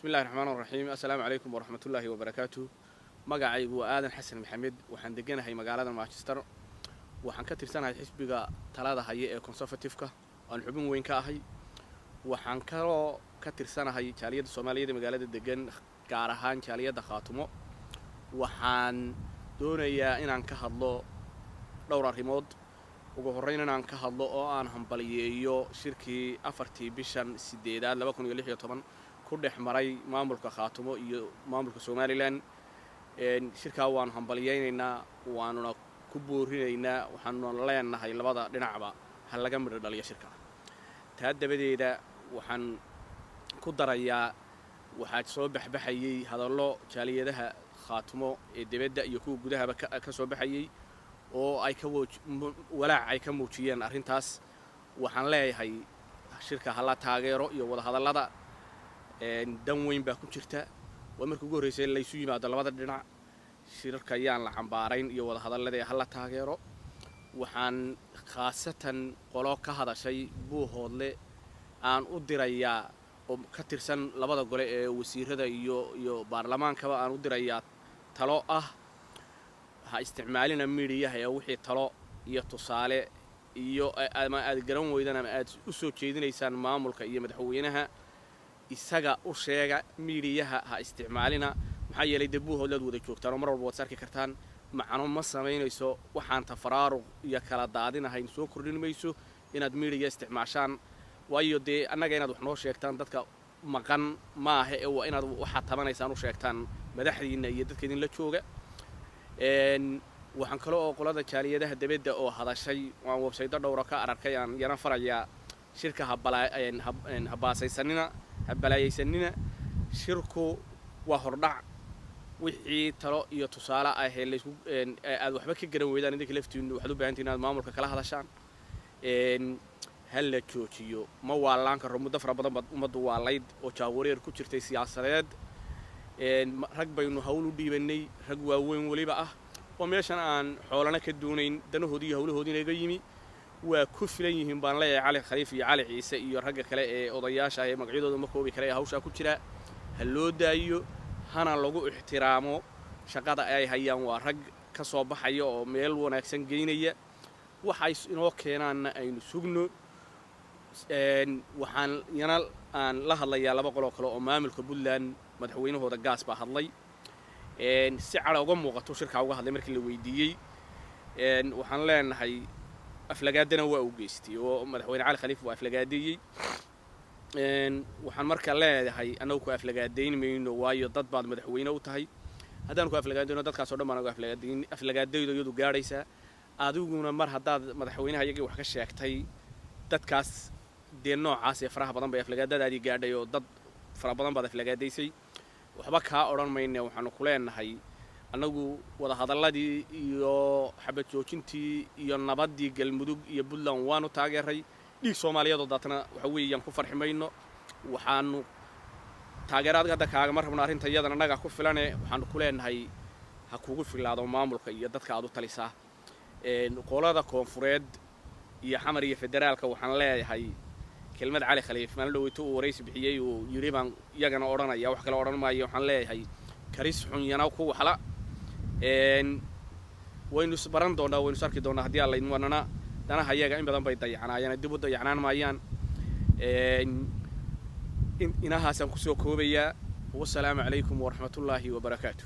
Bismillahi raxmaan raxiim. Assalaamu calaykum waraxmatullaahi wabarakaatu. Magacaygu waa Aadan Xasan Maxamed. Waxaan deganahay magaalada Manchester. Waxaan ka tirsanahay xisbiga talada haya ee Conservative-ka, aan xubin weyn ka ahay. Waxaan kaloo ka tirsanahay jaaliyadda Soomaaliyeed ee magaalada degan, gaar ahaan jaaliyadda Khaatumo. Waxaan doonayaa inaan ka hadlo dhowr arrimood. Ugu horreyn, inaan ka hadlo oo aan hambaliyeeyo shirkii 4-tii bishan sideedaad 2016 ku dhex maray maamulka Khaatumo iyo maamulka Somaliland. Shirkaa waanu hambaliyeynaynaa, waanuna ku boorinaynaa, waxaanuna leenahay labada dhinacba ha laga midho dhaliyo shirkaa. Taa dabadeeda, waxaan ku darayaa, waxaa soo baxbaxayey hadallo jaaliyadaha Khaatumo ee dibadda iyo kuwa gudahaba ka soo baxayey oo ay ka walaac ay ka muujiyeen arrintaas. Waxaan leeyahay, shirka hala taageero iyo wadahadallada. Dan weyn baa ku jirta. Waa markii ugu horreysay laysu yimaado labada dhinac. Shirarka yaan la cambaarayn iyo wadahadalladee hala taageero. Waxaan khaasatan qolo ka hadashay Buuhoodle aan u dirayaa, oo ka tirsan labada gole ee wasiirada iyo baarlamaankaba, aan u dirayaa talo ah: ha isticmaalina miidiyaha ee wixii talo iyo tusaale iyo ama aad garan weydaan ama aad u soo jeedinaysaan maamulka iyo madaxweynaha, isaga u sheega. Miidiyaha ha isticmaalina. Maxaa yeelay, dee Buuhoodle aad wada joogtaan oo mar walba waad is arki kartaan. Macno ma samaynayso, waxaan tafaraaruq iyo kala daadinahayn soo kordhin mayso inaad miidiya isticmaashaan. Waayo, dee annaga inaad wax noo sheegtaan dadka maqan maaha ee waa inaad waxaad tabanaysaan u sheegtaan madaxdiinna iyo dadka idinla jooga. Waxaan kale oo qolada jaaliyadaha debadda oo hadashay, waan websaydo dhowra ka ararkay, aan yana farayaa shirka ha baasaysanina, ha balaayaysanina. Shirku waa hordhac. Wixii talo iyo tusaale ahee laysku aad waxba ka garan weydaan idinka laftiinnu, waxaad u baahantihin inaad maamulka kala hadashaan. Ha la joojiyo. Ma waalaan karo. Muddo fara badan baad ummaddu waalayd oo jaawareer ku jirtay siyaasadeed. Rag baynu hawl u dhiibanay, rag waaweyn weliba ah, oo meeshan aan xoolana ka doonayn, danahoodii iyo hawlahoodiina iga yimi. Waa ku filan yihiin baan leeyahay Cali Khaliif iyo Cali Ciise iyo ragga kale ee odayaasha ee magacyadooda ma koobi kale ee hawshaa ku jira. Ha loo daayo, hana lagu ixtiraamo shaqada ay hayaan. Waa rag ka soo baxaya oo meel wanaagsan geynaya. Waxay inoo keenaanna aynu sugno. Waxaan yana aan la hadlayaa laba qoloo kale oo maamulka Puntland. Madaxweynahooda Gaas baa hadlay, si cadha uga muuqato shirkaa uga hadlay markii la weydiiyey. Waxaan leenahay, aflagaadana waa uu geystay oo madaxweyne Cali Khaliif waa aflagaadeeyey. Waxaan marka leedahay, annagu ku aflagaadayn mayno, waayo dad baad madaxweyne u tahay. Haddaan ku aflagaadayno, dadkaas o dhan baan uga aflagaadayn, aflagaadaydo iyadu gaadhaysaa. Adiguna mar haddaad madaxweynaha iyagii wax ka sheegtay, dadkaas dee noocaas ee faraha badan bay aflagaadadaadii gaadhay, oo dad fara badan baad aflagaadaysay. Waxba kaa odhan mayne. Waxaanu ku leenahay, annagu wadahadalladii iyo xabad joojintii iyo nabaddii Galmudug iyo Puntland waanu taageeray. Dhiig Soomaaliyeedoo daatana waxa weeyaan ku farxi mayno. Waxaanu taageeraad hadda kaagama rabno arrinta iyadan, annagaa ku filane. Waxaanu ku leenahay, ha kugu filaado maamulka iyo dadka aad u talisaa. Qolada koonfureed iyo Xamar iyo federaalka waxaan leeyahay, kelmad Cali Khaliif maalin dhaweyto uu waraysi bixiyey uu yidhi baan iyagana odhanaya, wax kale odhan maayo. Waxaan leeyahay, karis xunyana ku waxla. Waynu isbaran doonaa, waynu is arki doonaa haddii Alla idmo. Wanana danaha iyaga in badan bay dayacnaayeen, dib u dayacnaan maayaan. Inahaasaan kusoo koobayaa. Wasalaamu calaykum waraxmatullaahi wabarakaatu.